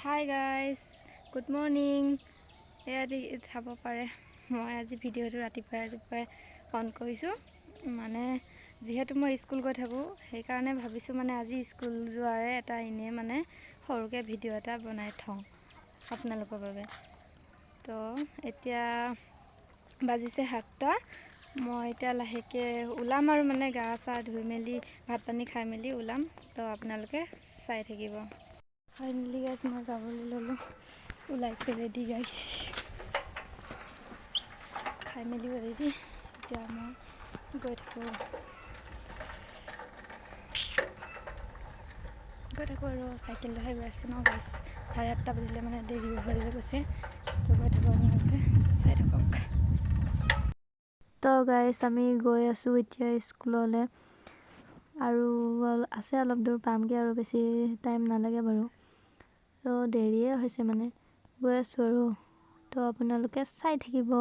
Hi guys, good morning. এয়া চাব পাৰে, মই আজি ভিডিঅ'টো ৰাতিপুৱাই ৰাতিপুৱাই অন কৰিছোঁ। মানে যিহেতু মই স্কুল গৈ থাকোঁ, সেইকাৰণে ভাবিছোঁ মানে আজি স্কুল যোৱাৰে এটা এনেই মানে সৰুকৈ ভিডিঅ' এটা বনাই থওঁ আপোনালোকৰ বাবে। তো এতিয়া বাজিছে 7টা। মই এতিয়া লাহেকৈ ওলাম আৰু মানে গা চা ধুই মেলি ভাত পানী খাই মেলি ওলাম। তো আপোনালোকে চাই থাকিব। ফাইনেলি গাইজ, মই যাবলৈ ল'লোঁ, ওলাই ৰেডি গাইজ, খাই মেলিও ৰেডি। এতিয়া মই গৈ থাকোঁ গৈ থাকোঁ আৰু চাইকেল লৈহে গৈ আছোঁ ন গাইজ। 8:30 বাজিলে, মানে দেৰিও হৈ গৈছে। তো গৈ থাকোঁ, আপোনালোকে চাই থাকক। তো গাইজ, আমি গৈ আছোঁ এতিয়া স্কুললৈ আৰু আছে অলপ দূৰ, পামগৈ আৰু বেছি টাইম নালাগে বাৰু। তো দেৰিয়ে হৈছে, মানে গৈ আছোঁ আৰু। তো আপোনালোকে চাই থাকিব।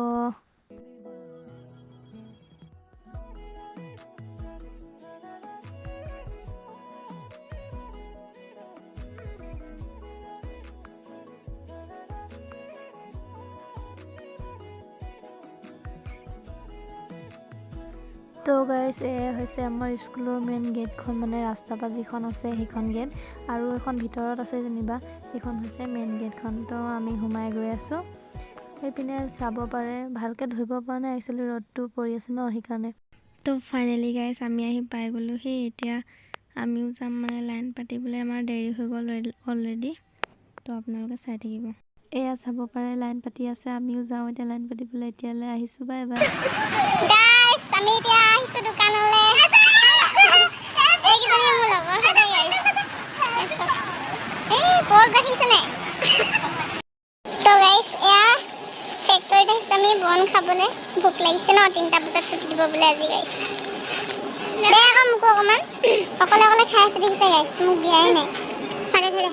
তো গাইজ, এয়া হৈছে আমাৰ স্কুলৰ মেইন গেটখন, মানে ৰাস্তাৰ পৰা যিখন আছে সেইখন গেট, আৰু এখন ভিতৰত আছে যেনিবা, সেইখন হৈছে মেইন গেটখন। তো আমি সোমাই গৈ আছোঁ। সেইপিনে চাব পাৰে, ভালকৈ ধৰিব পৰা নাই একচুৱেলি, ৰ'দটো পৰি আছে ন, সেইকাৰণে। তো ফাইনেলি গাইজ, আমি আহি পাই গ'লোহি। এতিয়া আমিও যাম মানে লাইন পাতিবলৈ, আমাৰ দেৰি হৈ গ'ল অলৰেডি। তো আপোনালোকে চাই থাকিব। এয়া চাব পাৰে, লাইন পাতি আছে, আমিও যাওঁ এতিয়া লাইন পাতিবলৈ। এতিয়ালৈ আহিছোঁ, বাই বাই। গাইস, আমি এতিয়া আহিছো দোকানলৈ। এইকেইজনী মোৰ লগৰ হয় গাইস। এই পজ দেখিছে নাই? তো গাইস, এয়া ফেক্টৰীত আহিছো আমি বন খাবলৈ। ভোক লাগিছে ন, 3টা বজাত ছুটি দিব বোলে আজি গাইস। দে আকৌ মোকো অকণমান। অকলে অকলে খাই আছে দেখিছে গাইস, মোক দিয়াই নাই। থৰে থৰে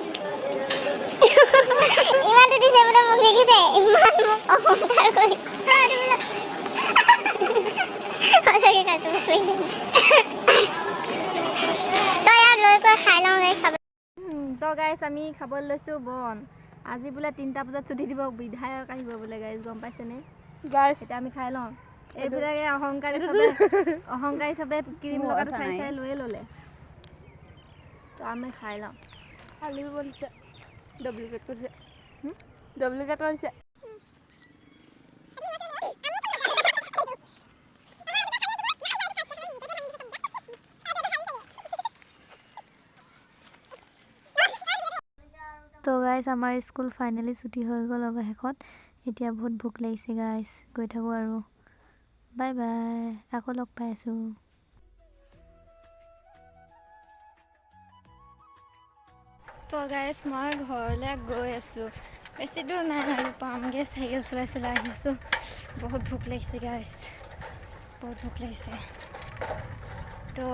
ইমানটো দিছে বোলে মোক, দেখিছে, ইমান মোক অহংকাৰ কৰি সঁচাকে খাইছো, ভোক লাগিছে। তই ইয়াত লৈ গৈ খাই লওঁ গাইছ, খাব। তো গাইজ, আমি খাবলৈ লৈছোঁ বন। আজি বোলে 3টা বজাত ছুটি দিব, বিধায়ক আহিব বোলে গাইজ, গম পাইছেনে? গাইছ। এতিয়া আমি খাই লওঁ। এইবিলাকে অহংকাৰী চবে, অহংকাৰী চবে ক্ৰীম লগাটো চাই চাই লৈয়ে ল'লে। তো আমি খাই লওঁ। আলু বনিছে, ডুপ্লিকেট কৰিছে, ডুপ্লিকেট কৰিছে। তো গাইজ, আমাৰ স্কুল ফাইনেলি ছুটি হৈ গ'ল অৱশেষত। এতিয়া বহুত ভোক লাগিছে গাইজ, গৈ থাকোঁ আৰু। বাই বাই, আকৌ লগ পাই আছোঁ। তো গাইজ, মই ঘৰলৈ গৈ আছোঁ, বেছি দূৰ নাই আৰু পামগৈ। চাইকেল চলাই চলাই আহি আছোঁ। বহুত ভোক লাগিছে গাইজ, বহুত ভোক লাগিছে। তো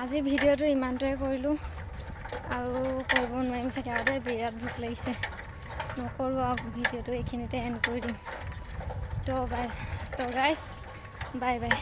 আজি ভিডিঅ'টো ইমানটোৱে কৰিলোঁ, আৰু কৰিব নোৱাৰিম চাগে আৰু দেই, বিৰাট ভোক লাগিছে। নকৰোঁ আৰু, ভিডিঅ'টো এইখিনিতে এণ্ড কৰি দিম। তো বাই, তো গাইজ, বাই বাই।